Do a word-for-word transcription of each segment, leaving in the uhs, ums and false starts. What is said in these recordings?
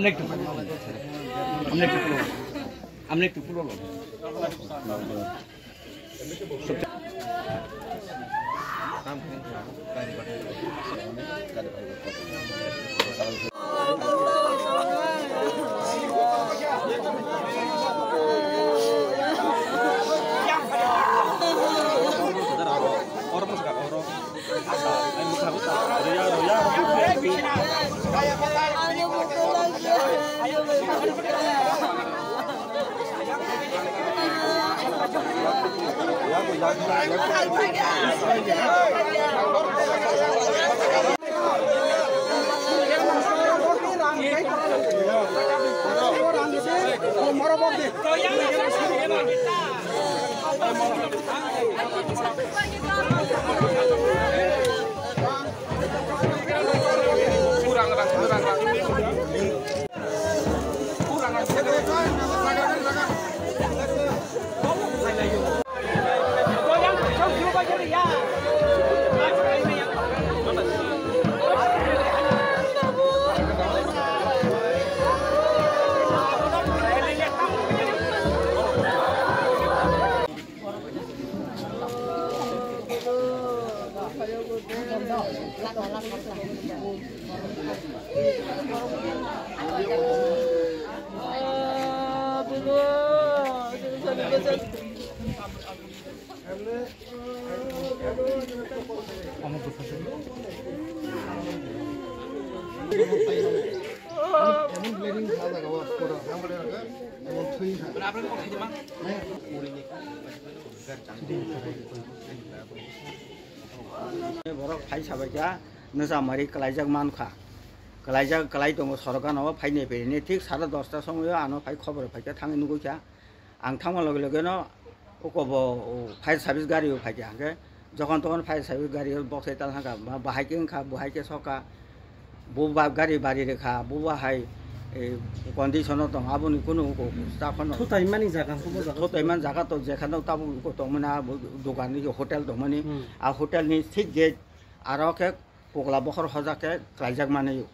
Amne tu pulo. Amne tu pulo. Amne tu pulo. Borok phai sabaikha, nwsa mari kwlaijak mankha. Kwlaijak, kwlai tongo sorokano, phaini phaini thik sara dosta somoio ano phai khobor phaikha, thangwi nugwikha. Ang thangma loge loge no uko bo, o, fire service gari o phaikha, hwnkhe jokhon tokhon fire service gari o bokhai tal thangkha, ba, bahai khe wngkha, buhai khe sokha. Bo ba gari bari rwkha, bo ba hai, eh, condition o tong, aboni kunu ko-, ta phano. Thutaimani jaga hwnkhe bo jaga. Thutaiman jaga to jekhano tabuk ko tongmani, abo dogan ni hotel tongmani, Hmm. A hotel ni thik gate aro khe pokla bokhor hojak khe khlaijak mani.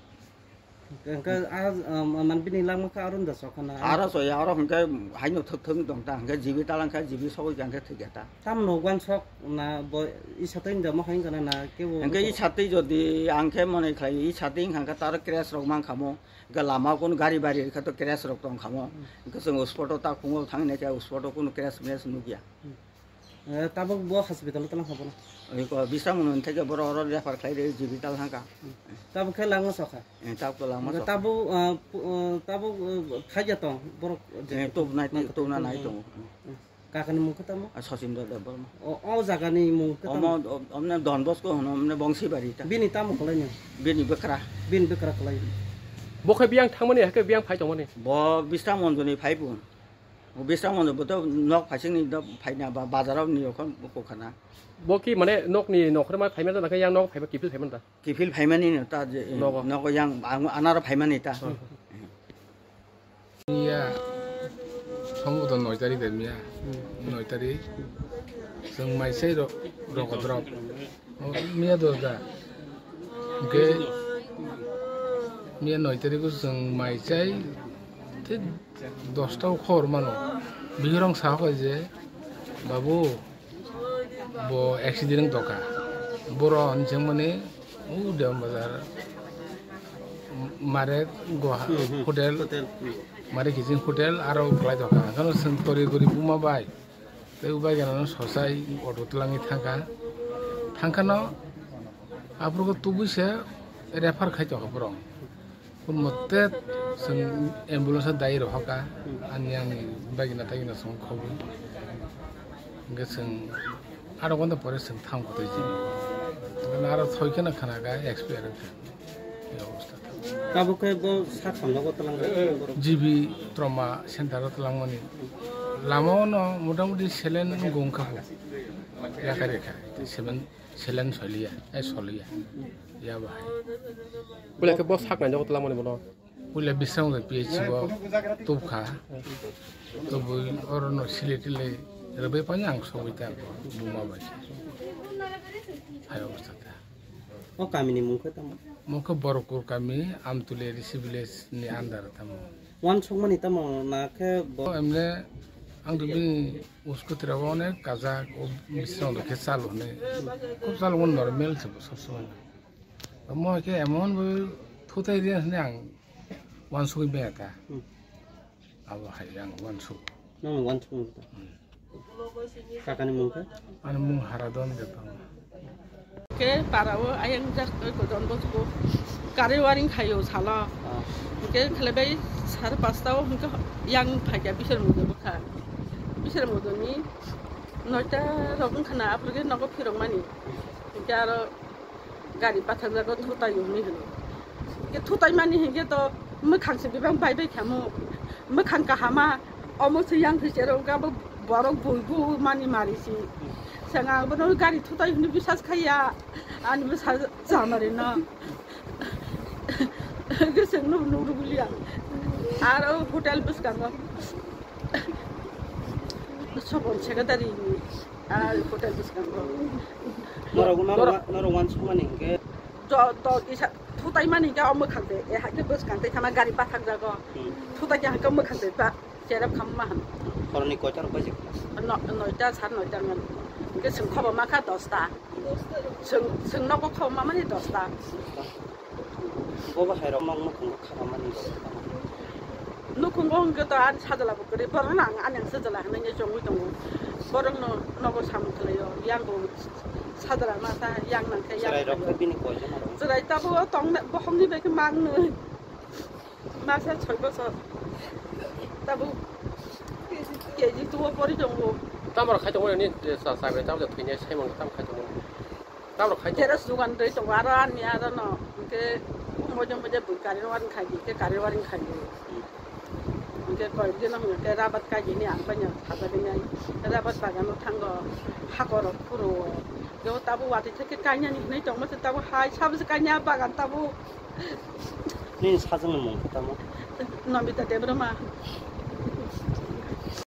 Hwnkhe a, um, man bini langma khe aro da sok khana. Aro so ya, aro hwnkhe haino thwk thwk tong ta, hwnkhe jibi talang khe jibi sogwi kha hwnkhe thwk ya ta. Tamno wansok na bo isa tei da ma hai kana na kebo. Hwnkhe i satwi jodi ang khe mone khlai, i satwi wngkha khe taro crash rok man khamo, hwnkhe lama o kunu gari bari rwkha to crash rok tong khamo, hwnkhe chwng spot o ta khungo thang nai khe spot o kunu crash mrash nukya. Eh, tabuk bo hospital o tlang khamo. Oi ko bisam mun theke boro oro refer khlai re jibi tal hangka. Tabuk khe langma sokha. Eh, tabuk to langma sokha. Tabuk, ah, pu-, ah, tabuk, ah, khaja tong borok. Eh, to nai, to na nai tong. Kakani mung khe tamo? Ah, Sachin Debbarma. O, o jagani mung khe tamo? Omo, o-, omne Don Bosco hono, omne Bongsibari ta. Bini tamo kwlaino? Bini bwkra. Bini bwkra kwlaino. Bo khe biyang thangmani, hakhe biyang phai tongmani? Bo Bisram Monjoni phai bu. Bo Bisram Monjoni bo to nok phaisingni do phaina ba, bazaro ni rokon ko khana. Bo ki mane nokni nokhorma phaimani da, na khe yang nok phaiba kiphil phaimani da? Kiphil phaimani no ta je, nogo. Nogo yang ang anaro phaimani ta. Hmm. Miya, somboto noi tarik de miya. Hmm. Noi tarik. Chwng maisai ro-, rogo drop. O, miya do da. Hwnkhe miya noi tarik o chwng maisai. Thik dosta o khobor mano. Bihirong sa kha je, "Babu, bo accident wng tongkha." Boro hinwi swngmani, "O Dewan Bazar, mare go ha-, hmm, hmm, hotel, hotel, hmm, mare kiching hotel aro kwlai tongkha." Hwnkhe no chwng tori gori buma bai, tei o bai gana no sosai auto twlangwi thangkha. Thangkha no aphuru khe tubui se refer khai tongkha borok. Kun mote chwng ambulance dai rohaka, ani, ani bagina tagina chwng khobwi. Hwnkhe chwng aro gonta pore chwng thang kotoi jini. Hwnkhe aro thoi kheno khana kha expire wngkha. Ei obostha. Tabuk khe bo sak samlago twlang kha borok. G B trauma center o twlangmani. Lama o no motamuti selen gong kha bo. Yakarya kha. Selen, selen soliya, ei soliya. Ya bahai. Puila khe bo sak nai jogo twlangmani bono. Puila Bisramganj P H C bo tubkha. Tubui oro no sile tile rwbai phano ang sogwi ta buma bai. Hai obostha ta. O kamini mung khe tamo? Mung khe Borokul kami, Amtuli A D C village ni under tamo. Wansukmani tamo na khe bo? O emne ang to bini uskutira o onek kajak, o bising rok khe chalo hwnwi. Khub chalo normal se bo sob somoi. Omo khe emon bo thutai ri hwnwi ang wansugwi maya ta. Hmm. Abo hai ang wansuk. Nang wansuk ta. Hmm. Kakani mung khe? Ani mung Haradon Debbarma. Ke parao ayang jak oi ko Don Bosco kari waring khayo sala. Ah. Ke khale bai sar pasta o hingke yang phai kya bisar mudo bokha. Bisar mudo ni noita rok wngkha na, aphuru ke nogo phirok mani. Hingke aro gari pathak jago thutai hwnwi hwno. Hingke thutai mani hingke to mwkhang se bebak bai bai khamu. Mwkhang kahama, omo se yang thwi chero wngkha bo borok bui bu mani mari si. Sanga bono gari thutai hwnwi bisas khaiya. Ani bwsa chamari no. Hingke chwng nuk nuk rwliya. Aro hotel bwskango. Sobon secretary ni. Ah, hotel bwskango. Norok, norok, norok wansukmani hingke? Jo, to kisa thutai mani hingke o mwkhang de, e haike bwskang tei thama gari pathak jago. Hmm. Thutai ke hingke mwkhang de ba, cherep kham ma han. Horni koita rok baji? No, noita, sar noita ngan. Hingke chwng khobo ma kha dosta. Chwng, chwng nogo khobo ma mani dosta. Bo bahai rok nok nukhungo kha mani. Nukhungo hwnkhe to ani sajla bo kwrwi, borok no ang ani ang sajla hinwi chongwi tongo. Borok no nogo samung khlaio, yang bo sajla masa yang nangkhe yang. Chwrai rok khe bini koijon aro? Chwrai tabuk o tong bohok ni bai khe mang nwi. Masa soi bosor. Tabuk K G two o pori tongo. Tamo rok khai tongo ni sa sa bai tamo thwinai saimang tamo khai tongo. Tamo khai. Teras dugan dei tongo aro ani aro no. Hingke moja moja bui kari waring khai di, ke kari waring khai di. Hingke koi dino hingke rabat kai di ni ang banya thata bini ai. Rabat bagan o thango hakor o phuru. Yo tabu wati theke kanya ni hinui tongma se tabu hai sabu se kanya bagan tabu. Nini sajwng ni mung khe tamo? Nobita Debbarma.